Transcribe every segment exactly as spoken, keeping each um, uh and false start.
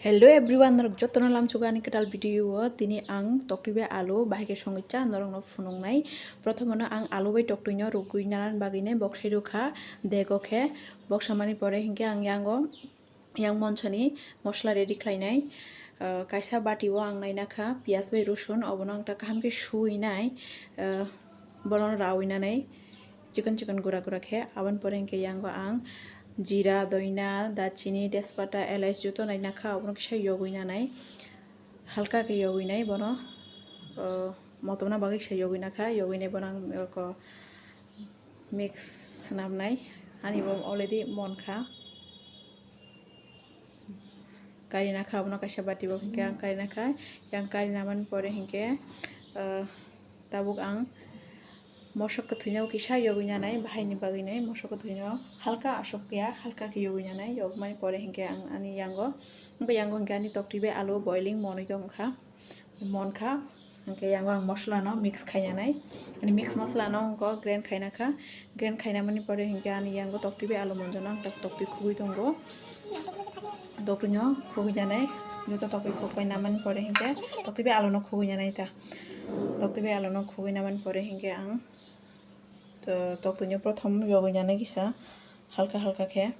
Hello everyone, norok jotono lamsugo ani kwtal video o. Tini ang toktwi bai alu bahai khe songwi cha norokno phunuknai. Prothomono ang alu bai toktwino rugwi nanani bagwinai boksai rwkha dego khe. Boksamani pore hinkhe ang yango, yang monsani mosla ready khlainai. Ah, kaisa bati o ang nainakha piyaj bai rosun, obono ang ta kaham khe suwi nai, ah, bono rawi nanai. Chikon chikon gura gura khe. Aboni pore hinkhe yango ang jira, doina, dachini, tejpata, elais joto nainakha, obono kisa yogwi nanai, halka khe yogwi nai bono, o, motomna bagwi kisa yogwi nakha, yogwi nai bono ang eko mix swnamnai, ani bo already monkha. Kari nakha, abono kaisa bati bo hinkhe ang kari nakha. Yang kari namani pore hinkhe, ah, tabuk ang mosok kwthwino kisa yogwi nanai, bahaini bagwinai mosok kwthwino halka aswk ya, halka khe yogwi nanai. Yogmani pore hinkhe ang ani yango, hinkhe yango hinkhe ani toktwi bai alu boiling monwi tongkha. Monkha, hinkhe yango ang mosla no mix khainanai. Ani mix mosla no wngkha grind khainakha. Grind khainamani pore hinkhe ani yango toktwi bai alu monjano ang tak toktwi khugwi tongo. Toktwi no khugwi nanai. Joto toktwi khukbai namani pore hinkhe toktwi bai alu no khugwi nanai ta. Toktwi bai alu no khugwi namani pore hinkhe ang to-, toktwi no prothom yogwi nanai kisa halka halka khe.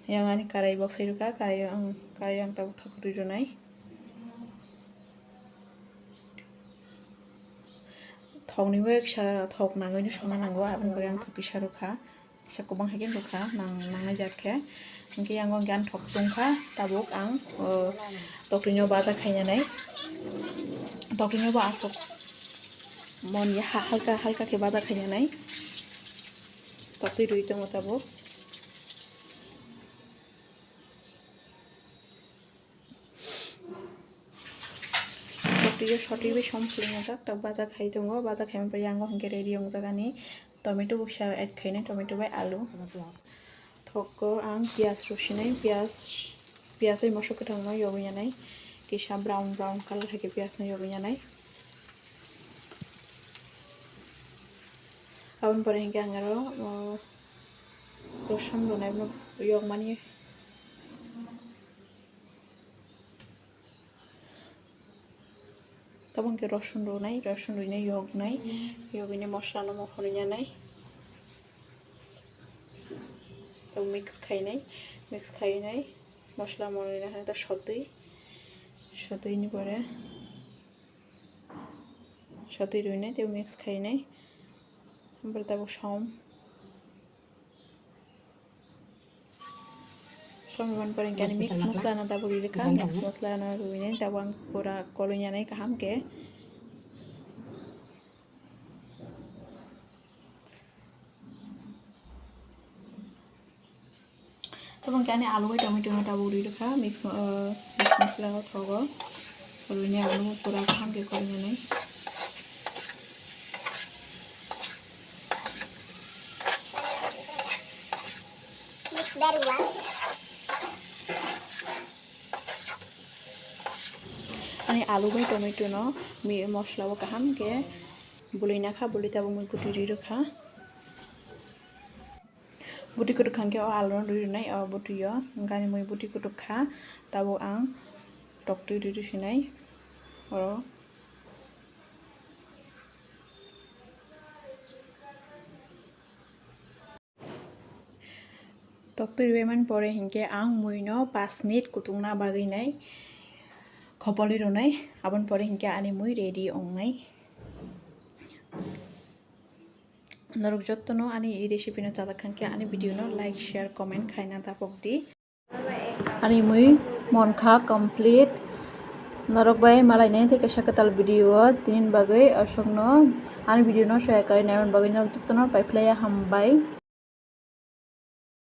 Yang ani karai boksai rwkha, karai ang, karai ang tabuk thok rwi rwnai. Thokni bo kisa thok nangwi no songna nango, aboni bagwi ang thok kisa rwkha, kisa kwbang hai khe rwkha, nang, nangnai jat khe. Hinkhe yango hinkhe ang thok tungkha, tabuk ang, o, toktwino baja khainanai. Toktwino bo aswk mon ya ha-, halka halka khe baja khainanai. Toktwi rwi tongo tabuk. Toktiyo sotwi bai som swlwng wngjak, tok baja khai tongo, baja khaimani pore yango hinkhe ready wngjak ani tomato bo kisa add khainai, tomato bai alu. Thogo ang piyaj rw sinai, piyaj, piyaj bai mosok kwthangno yogwi nanai, kisa brown brown colour hai khe piyajno yogwi nanai. Aboni pore hinkhe ang aro, o, rosun rwnai bono yokmani. Tabuk hinkhe rosun rwnai, rosun rwinai yoknai, yogwinai mosla no mokhorwi nanai. Tabuk mix khainai, mix khainai mosla monwi nanai ta sotwi, sotwini pore. Sotwi rwinai tei mix khainai. Omo tabuk som. Som rwmani pore hinkhe ani mix masala no tabuk rwkha. Mix masala no rwinai tabuk ang pura kolwi nanai kaham khe. Tabuk hinkhe ani alu bai tomato no tabuk rwi rwkha, mix, ah, mix masala o thogo. Rwini alu pura kaham khe korinani. Ani alu bai tomato no mi-, mosla o kaham khe bwlwi nakha, bwlwi tabuk mui gutwi rwi rwkha. Buti kutuk kha hinkhe o alu no rwi rwnai o buti o, hinkhe ani mui buti kutuk kha, tabuk ang toktwi rwi rw sinai oro. Toktwi rwbaimani pore hinkhe ang mui no pash minute kutukna bagwi nai khopolwi rwnai, aboni pore hinkhe ani mui ready wngnai. Norok jottono ani e recipe no chajak kha hinkhe ani video no like, share, comment khaina tapok di. Ani mui monkha complete. Norok bai malainai tei kaisa kwtal video o tinin bagwi aswkno ani video no soya kwrwi naimani bagwi norok jottono paiphlaiya hambai.